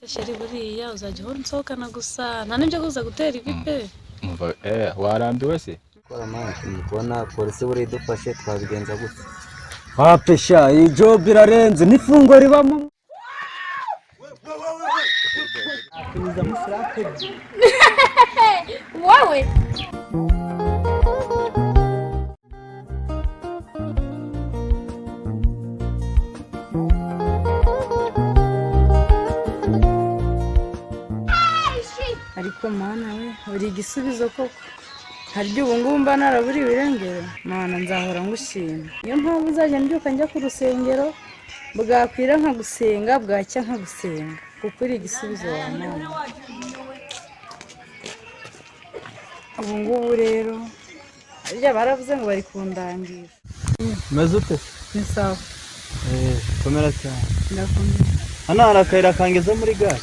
Chéri, buriya uzajya uhora unsohokana gusa, nta n'ibyo kuza gutera ivi pe. Umva, warambiwe se? Gukora mani, ndi kubona polisi buriya idufashe twabigenza gute? Wapi sha, iyi job irarenze n'ifungo ribamo. Wowe. Ariko Mana we, uri igisubizo koko! Harya ubu ngubu mba naraburiwe irengero? Mana, nzahora ngushima. Niyo mpamvu nzajya mbyuka njya ku rusengero, bwakwira nkagusenga, bwacya nkagusenga, kuko uri igisubizo wa Mana. Ubu ngubu rero harya baravuze ngo bari kundangira. Umeze ute? Ni sawa. Komera cyane. Ndakomeye. Hano hari akayira kangeze muri gare.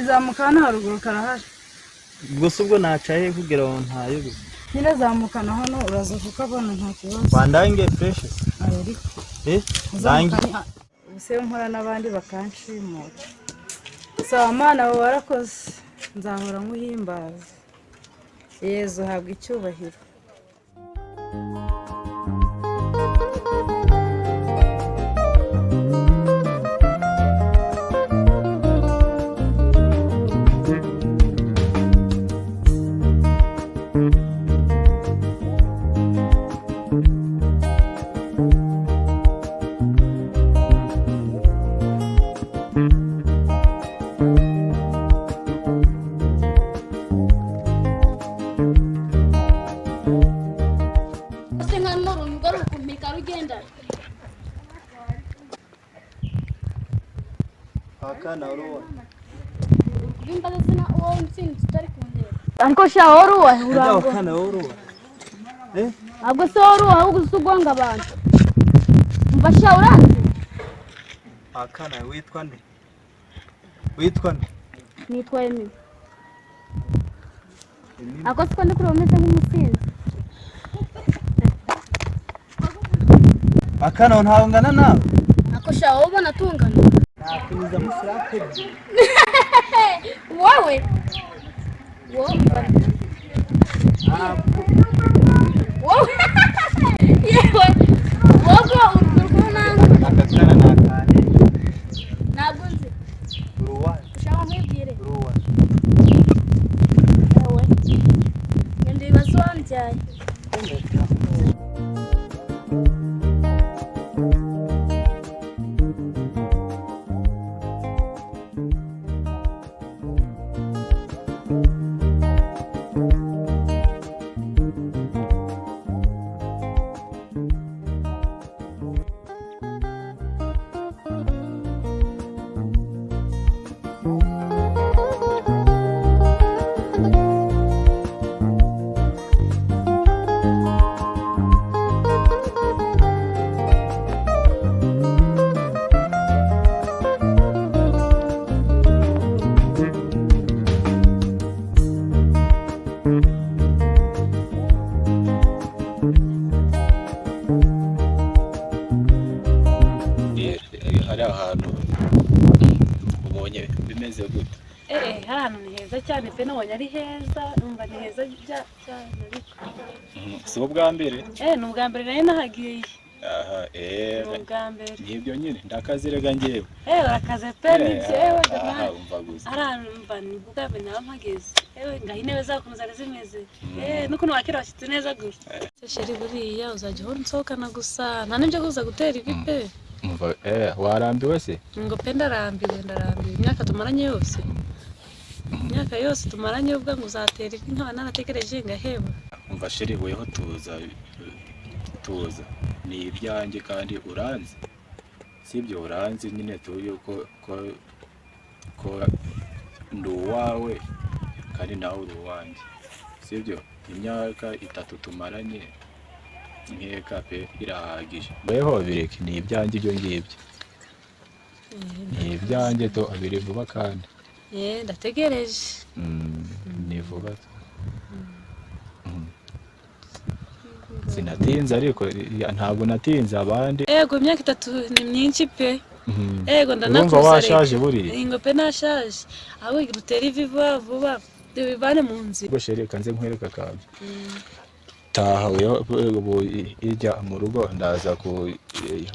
Zamuka hano haruguru karahari. Gusa ubwo naca he kugira ngo ntayobe? Nyine zamukana hano uraza kukabona, nta kibazo. Wandangiye fresh. Ariko Ndangi. Ubuse nkora n'abandi bakanshimura. Sawa Mana, wowe warakoze, nzahora nkuhimbaza. Yezu, habwa icyubahiro. Ese nka n'uruntu rukumpika rugenda. Akana uruwa. Kubimbaza sina uwo ntsinzi utari kundeba. Ariko sha, wowe uruwahe? Ajya. Urangwa. Akana uruwa. Ntabwo se wowe uruwahe, ahubwo uzi ugonga abantu. Umva sha, uranzi? Akana, witwa nde? Witwa nde? Nitwa Emily. Ako siko ndi kureba umeze nk'umusinzi. Akana, ntawe ngana nawe. Ako sha, wowe ubona tungana? Nakunyuza musirate. Wowe. Wowe. Wowe. Yewe. Wowe uri kumwe. Aka kana nakane. Ntabwo nzi. Uruwa. Ushaka nkwibwire? Uruwa. Wowe. Ngenda ibibazo wambyaye. Hari ahantu ubonye bimeze gute? Hari ahantu ni heza cyane pe, nabonye ari heza, numva ni heza cyane ariko. Si ubwa mbere? Ni ubwa mbere nari nahagiye. Aha. Ni ubwa mbere. Nibyo nyine, ndakazirega njyewe. Urakaze pe, nibyo, ewe. Aha. Jamani. Umva gusa. Hari ahantu mva ni ubwa mbere naba mpageze. Ewe, ngaho intebe zabo ukuntu zari zimeze, n'ukuntu wakira abashyitsi neza gusa. Chéri, buriya uzajya uhora unsohokana gusa, nta n'ibyo kuza gutera ivi pe. Umva, warambiwe se? Ngo pe, ndarambiwe, ndarambiwe. Imyaka tumaranye yose, imyaka yose tumaranye, ubwo ngo uzatera ivi, nkaba narategereje ngaheba. Umva chéri, weho tuza, tuza, ni ibyanjye kandi uranzi, sibyo? Uranzi nyine tu yuko ko ndi uwawe kandi nawe uri uwanjye, sibyo? Imyaka 3 tumaranye, nkeka pe irahagije. Weho bireke, ni ibyanjye ibyo ngibyo, ni ibyanjye to biri vuba kandi. Ndategereje. Ni vuba to. Sinatinze ariko, ntabwo natinze abandi. Ego, imyaka 3 ni myinshi pe. Ego Urumva ndanakuze. washaje buriya. Ingo pe nashaje. Ahubwo igira utere ivi vuba vuba. Tubivane mu nzira. Ubwo chérie, kanze nkwereka akantu. Taha ubu ijya mu rugo, ndaza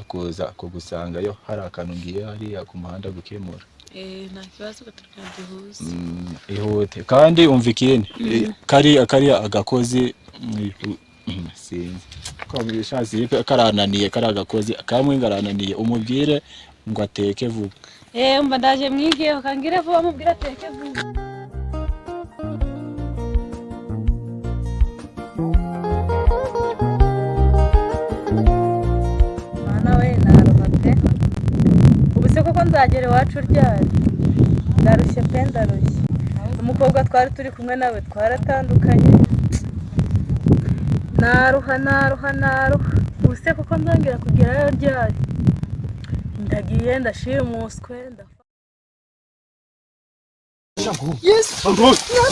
kuza kugusangayo, hari akantu ngiye hariya ku muhanda gukemura. Eh, nta kibazo, gaturukana duhuze. Ihute kandi umva ikindi. Kariya kariya agakozi, sinzi ko bishazi karananiye, kariya agakozi kamwe ngarananiye, umubwire ngo ateke vuba. Eh, umva ndaje mwigeho, kangire vuba mubwire ateke vuba. Mwana we, naruha pe! Ubu se koko nzagera iwacu ryari? Ndarushye pe, ndarushye. Umukobwa twari turi kumwe nawe twaratandukanye. Naruha, naruha, naruha. Ubu se koko nzongera kugerayo ryari? Ndagiye, ndashimuswe.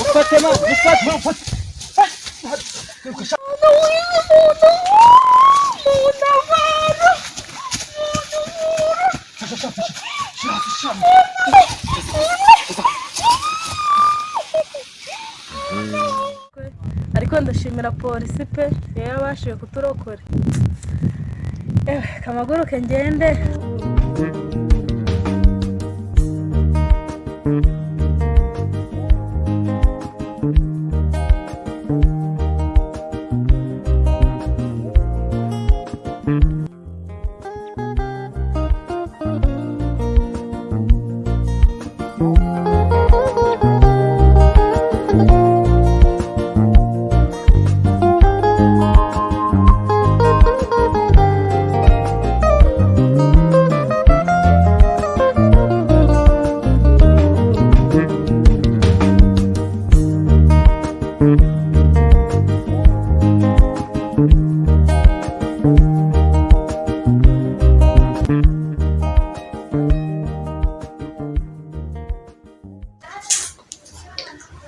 Ufate ma, ufate, ufate. Ariko ndashimira polisi pe, niyo yabashije kuturokora. Ewe, kamaguruke ngende.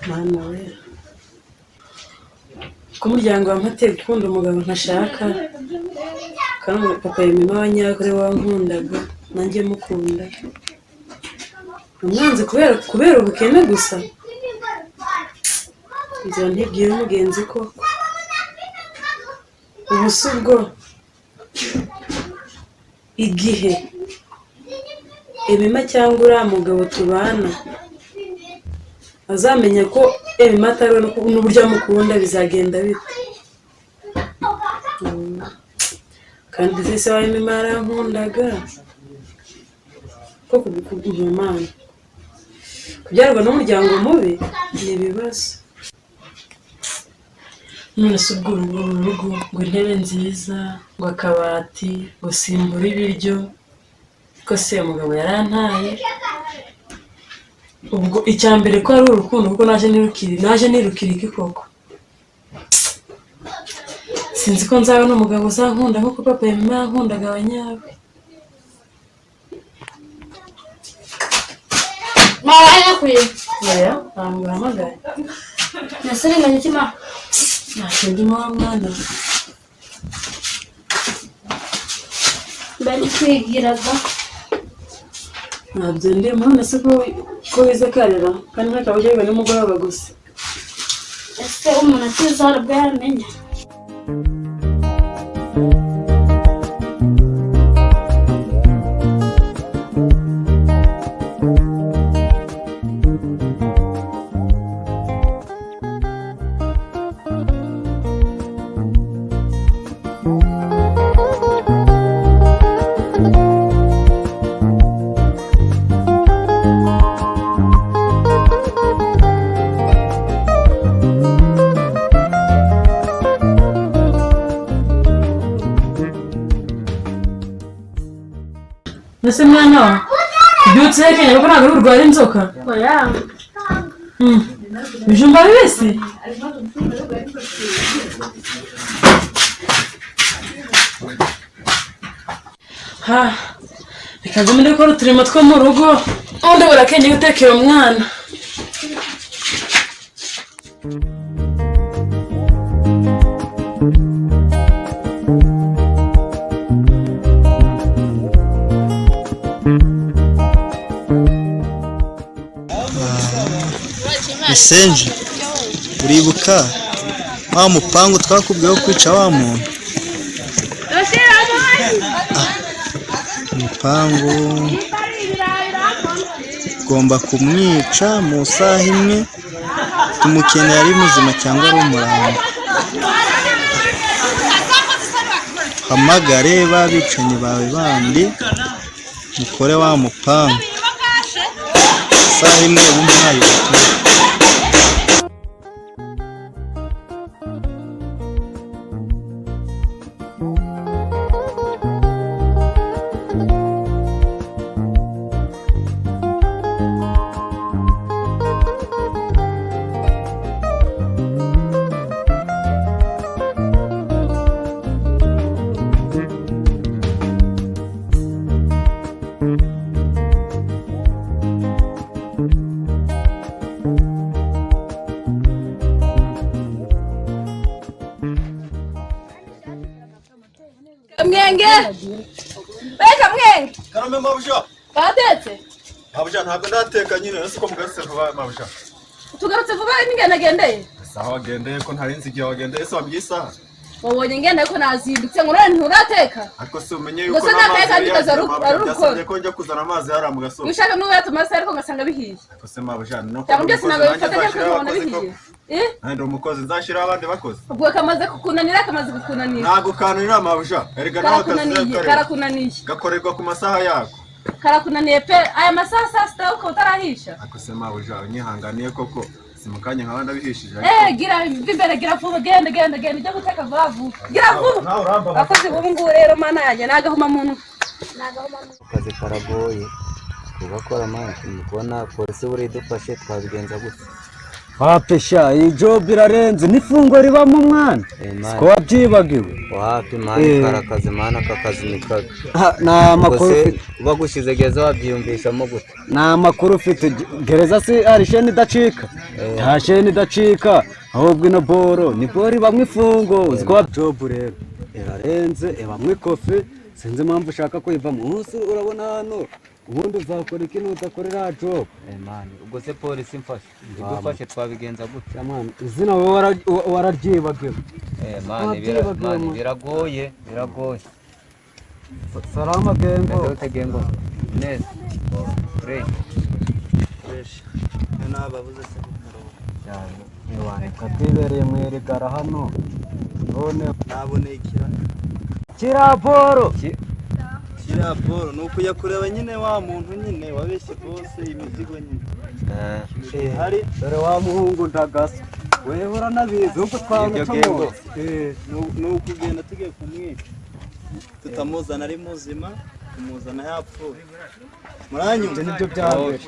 Mana we, ko umuryango wampatiye gukunda umugabo ntashaka, kandi papa yemema abanyakure wankundaga nanjye mukunda, umwanzi kubera ubukene gusa. Inzira ntibwira umugenzi koko. Ubu si ubwo igihe Emima cyangwa uriya mugabo tubana azamenya ko Emima atari we n'uburyo amukunda, bizagenda bite? Kandi se wa Emima yarankundaga ko Mana, kubyarwa n'umuryango mubi ni ibibazo. None se ubwo urugo urugo ngo intebe nziza, ngo akabati, ngo simbura ibiryo, ko se umugabo yarantaye? Ubwo icya mbere ko ari urukundo, kuko naje nirukiri, naje nirukira iki koko? Sinzi ko nzabona umugabo uzankunda nk'uko papa Yemima yankundaga abanyawe. Mama yakwiye. Oya, ntabwo uhamagaye. Nasirenganya iki ma? Ntacyo ndimo wa mwana we. Bari kwigiraga. Ntabyo ndimo. None se ko wize karera kandi ntakaba ujya wiga nimugoroba gusa? Ese umuntu atize hari ubwo yamenya? Mbese mwana wa, ubyutse hekenya kuko ntabwo uri burware inzoka? Oya. Ibijumba bibisi. Ha, reka gume gukora uturimo two mu rugo, ubundi burakenge gutekera umwana. Musenje uribuka wa mupangu twakubwiye wo kwica wa muntu? Umupangu ugomba kumwica mu saha imwe, tumukeneye ari muzima cyangwa ari umurambo. Hamagare babicanyi bawe bandi mukore wa mupangu, isaha imwe umuhaye ubutumwa. Kamwenge! We Kamwenge! Karame mabuja. Batetse? Mabuja ntabwo ndateka nyine, ese ko mugarutse vuba mabuja. Tugarutse vuba n'ingenagendeye? Sawa wagendeye ko ntarinzi igihe wagendeye, ese wambwiye isaha? Wabonye ngenda ko nazindutse ngo none nturateka? Ariko se umenye yuko Gusa nateka ndikaza ari byasabye ko njya kuzana amazi hariya mu gasozi. Ushaka n'ubu yatuma se ariko ngasanga bihiye. Ariko se mabuja no Cyangwa byose ntabwo bifatanya kuko nkabona bihiye. Eh? Nandi umukozi nzashyiraho abandi bakozi. Ubwo kamaze kukunanira, kamaze kukunanira. Ntabwo kananira mabuja, erega nawe akazi karakunaniye. Gakorerwa ku masaha yako. Karakunaniye pe, aya masaha saa sita ukaba utarahisha. Ariko se mabuja unyihanganiye koko, si mu kanya nkaba ndabihishije. Eh, gira imbere, gira vuba, genda genda genda ujya guteka vuba vuba. Gira vuba. Abakozi b'ubu ngubu rero mana yanjye nagahuma muntu. Akazi karagoye kugakora mani, kubona polisi buriya idufashe twabigenza gute? Wapi sha, iyi job irarenze n'ifungo ribamo mwana, siko wabyibagiwe? Wapi mani, karakazi mani, aka kazi ni kabi. Nta makuru ufite. Bagushyize gereza wabyiyumvishamo gute? Nta makuru ufite, gereza si hari sheni idacika? Nta sheni idacika, ahubwo ino boro ni boro ibamo ifungo, uzi ko job rero irarenze ibamo ikofi, sinzi impamvu ushaka kuyivamo. Umunsi urabona hano ubundi uzakora iki nudakorera job? Mani, ubwo se polisi imfashe idufashe twabigenza gute? Izina wowe wararyibagiwe. Mani, biragoye biragoye. Salama gengo. Gengo neza fresh fresh. Nababuze se cyane katibereye mu irigara hano none naboneye kiraboro kiriya boro ni ukujya kureba nyine wa muntu nyine wabeshye bose imizigo nyine hari dore wa muhungu ndagasa wewe uranabizi uko twamucamo. Ni ukugenda tugiye kumwica tutamuzana ari muzima, tumuzana yapfuye. Muranyumva? Nibyo bya mbere.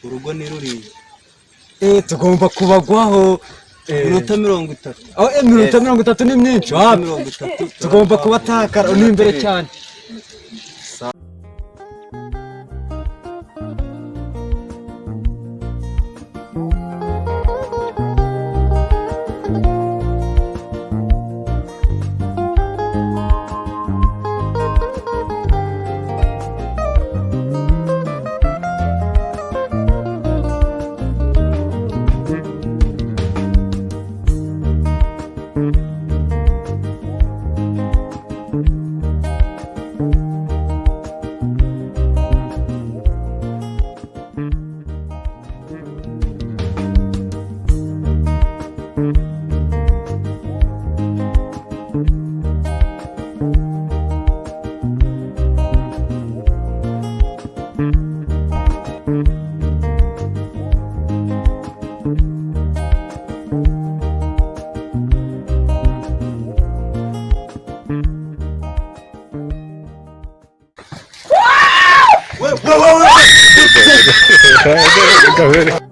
Urugo ni ruriya. Tugomba kubagwaho iminota 30. Iminota 30 ni myinshi. Tugomba kubatakara ni imbere cyane. Reka.